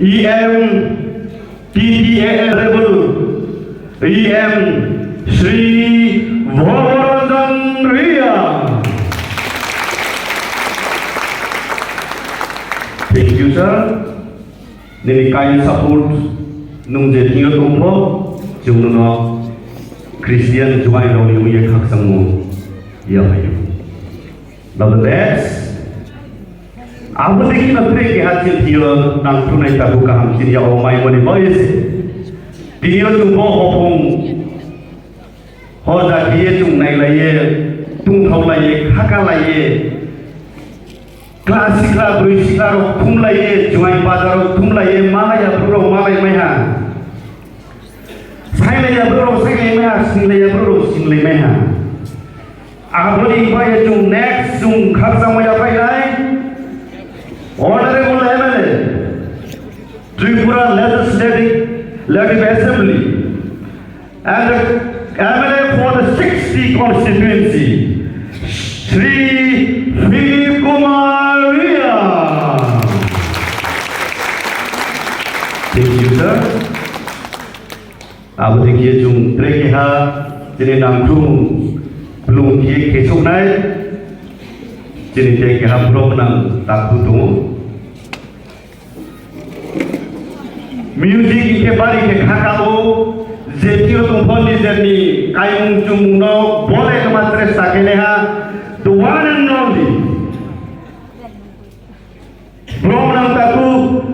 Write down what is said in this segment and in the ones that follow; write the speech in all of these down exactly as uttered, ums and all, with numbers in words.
E M, T T A Honorable E M Shri Bhoboranjan Reang. Thank you, sir. Nini kind support, nung je thing yo tong pho, chung nono Christian juaing rao ni ong ye khakchangmo yaphai ou. Now the next, abo dei khe no tre keha chini thing yo nangkhruhnai takhu kaham chini yak wo maimo ni baoh ye se. Tini yo chung bo hophung hoja khe ye chung nailai ye, tongthaolai ye, khakalai ye, kla sikla, broi sikla rao thumlai ye, juaing bazar rao thumlai ye, malai ya brouh rao malai mai ha. Sainglai ya brouh rao sainglai mai ha, singlai ya brouh rao singlai mai ha. Abo ni baoh ye chung next chung khakchangmo yaphai nai Honorable M L A, Tripura Legislative, Legislative Assembly, and the M L A for the sixty constituency, Shri Philip Kumar Reang. Thank you, sir. Abo dei khe chung tre keha chini nangkhruh blung khe khesouh nai, chini tre keha brouh nang takhu tong ou. Music khe bari khe khaka ou, je thing yo tong pho ni je ni kaimung chumung no bole khe ma chesta khe naiha, the one and only. Brouh nang takhu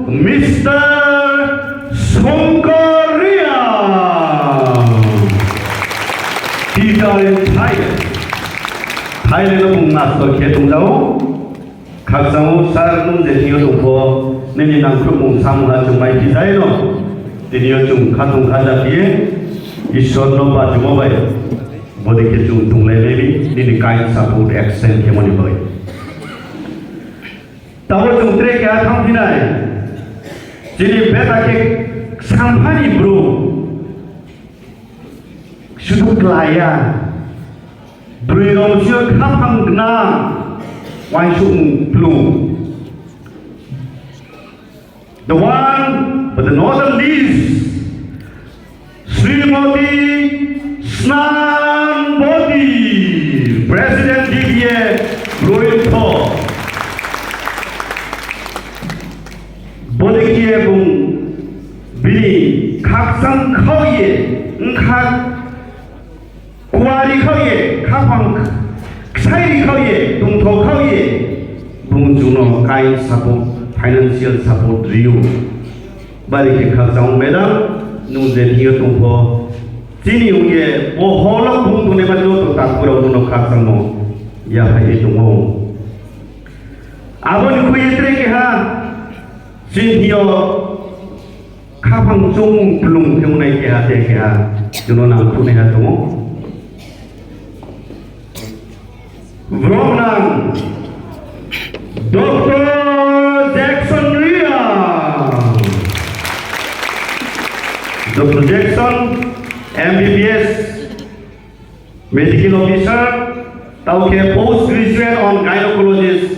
Mister Songkor Reang. Teacher in Thailand. Thailand wo bung master khe tongja ou. Khakchang ou, sir, nung je thing yo tong pho, nini nangkhruhmung samung ha chung mai phi jai no. Tini yo chung khatong khaja phi ye, Isor no bachumo bai. Bodei khe chung tonglai nai ni, nini kind support extend khemo ni bagoi. Tabo chung tre keha thanngphi nai. Chini beta khe sampha ni brouh. Sudu klái ya. Broi rao sing yo khaphang gnang. Uaingsouhmung kplung. The one, but not the least, Srimati Snanbati, President D B A, Royal Tho. Bodei khe bung bini khakchang khao ye, bkha kuari khao ye, khaphang ksairi khao ye, tongtho khao ye, bung chung no kind support, financial support ri ou. Bari khe khakchang ou madam, nung je thing yo tong pho, chini ong ye, bo hall wo bung tongnaima joto takhu rao nung no khakchangmo yaphai ye tong ou. Abo ni khui ye tre keha, chini thing yo khaphang choungmung kplung khe ongnai keha, te keha, chung no nangkhruhnaiha tong ou. Brouh nang, Doctor Jackson Reang. Doctor Jackson, M B B S, Medical Officer, tao khe Post Graduate on Gynecologist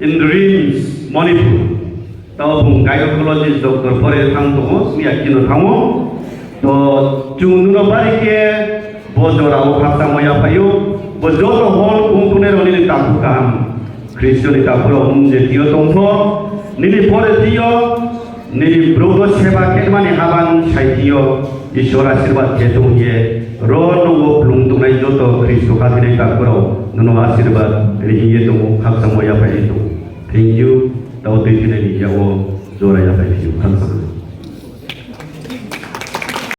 in RIMS, Manipur. Tao bung gynecologist doctor pore thanng tong ou, sni ya khe no thanng ou. To chung nung no bari khe bo jora wo khakchangmo yaphai ou. Bo joto hall wo tongnai rao nini takhu kaham, Khristo ni takhu rao nung je thing yo tong pho, nini pore thing yo, nini brouh no seba khemani haba nung sai thing yo, Isor asirbad khe tong ye, ro nung wo kplung tongnai joto Khristo khathoinai takhu rao nung no asirbad ri hing ye tong ou, khakchangmo yaphai ye tong ou. Thank you, tao tuithinai ni yak wo jora yaphai phi ou, khakchang.